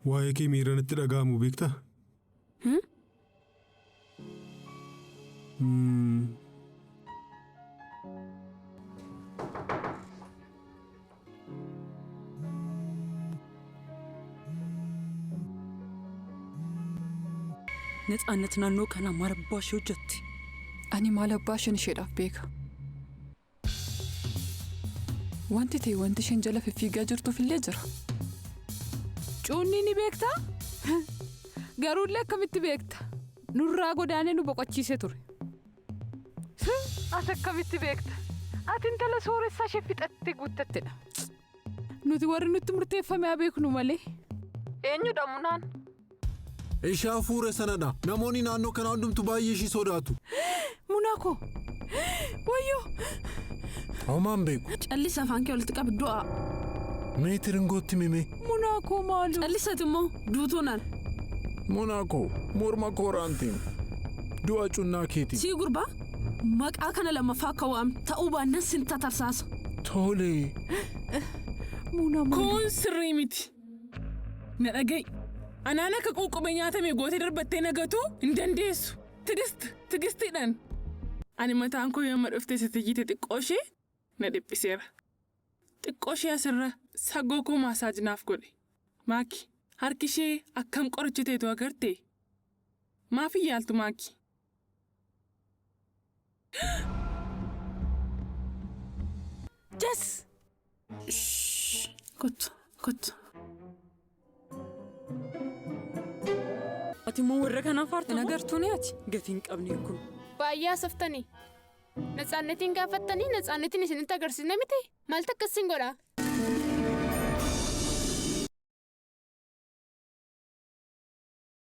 Waa'ee kee miira natti dhaga'amu beektaa? Natsaannat naannoo kanaa maal abbaa ishee hojjetti? Ani maal abbaa isheen isheedhaaf beeka. Wanti ta'e wanti isheen jala fiffiigaa jirtuuf illee jira. Cuunni ni beektaa? Garuullee akkamitti beekta? Nurraa godaanee nu boqochiise ture. Ati akkamitti beekta? Ati intala sooressaa ishee fixattee guuttattedha. Nuti warri nutti murteeffame haa beeknu malee. Eenyudha munaan? Ishee hafuura sanadha. Namoonni naannoo kanaa hundumtu baay'ee ishii sodaatu. Munaa koo! Wayyoo! Homaan beeku. Callisa afaan kee walitti qabi du'a. Mee tiringootti mimee. Munaa koo maaloo? Callisati immoo duutuu naan. Munaa koo morma kooraantiin. Du'a cunnaa keetiin. Sii gurbaa maqaa kana lammaffaa akka waamne ta'uu baannaan sin tatarsaasa. Tole. Munaa maaloo? Kun sirrii miti. Na dhaga'i. Anaan akka quuqqumee nyaatame gootee darbattee nagatuu hin dandeessu. Tigist, tigistiidhaan. Ani mataan koo yooma dhuftee sitti jiite xiqqoo ishee na dhiphiseera. Xiqqoo ishee asirra sagoo koo maasaajinaaf godhe. Maaki, harki ishee akkam qorichiteetu agartee? Maaf hin yaaltu maaki? Jas! Kottu, kottu. Ati immoo warra kanaaf aarta Hin agartuu ni ati? Gatii hin qabne kun. Baay'ee haasoftanii. Natsaannetiin gaafattanii natsaannetiin isinitti agarsiisne miti? Maaltu akkas sin godha?